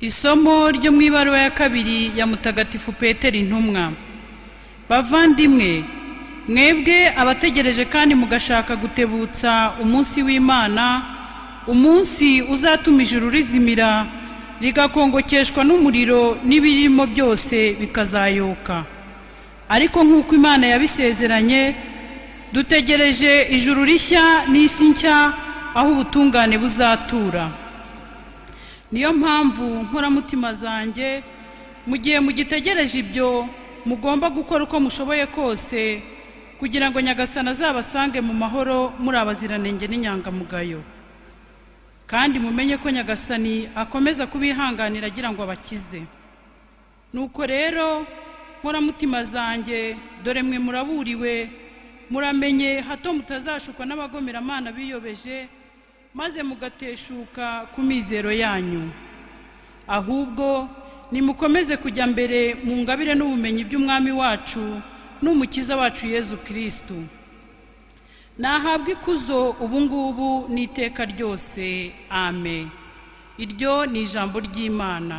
Isomo ryo mu ibaruwa ya kabiri ya Mutagatifu Petero intumwa. Bavandimwe, mwebwe abategereje kandi mugashaka gutebutsa umunsi w'Imana, umunsi uzatuma ijuru rizimira rigakongokeshwa n'umuriro n'ibirimo byose bikazayoka. Ariko nk'uko Imana yabisezeranye, dutegereje ijuru rishya n'isi nshya aho ubutungane buzatura. Niyo mpamvu nkoramutima zanjye, mu gihe mugitegereje ibyo, mugomba gukora uko mushoboye kose kugira ngo Nyagasani azabasange mu mahoro muri abaziranenge n'inyangamugayo. Kandi mumenye ko Nyagasani akomeza kubihanganira agira ngo abakize. Nuko rero nkoramutima zanjye, dore mwe muraburiwe, muramenye hato mutazashukwa n'abagomeramana biyobeje, maze mugateshuka ku mizero yanyu. Ahubwo nimukomeze kujya mbere mu ngabire n'ubumenyi by'Umwami wacu n'Umukiza wacu Yezu Kristu. Nahabwa ikuzo ubu ngubu n'iteka ryose. Amen. Iryo ni ijambo ry'Imana.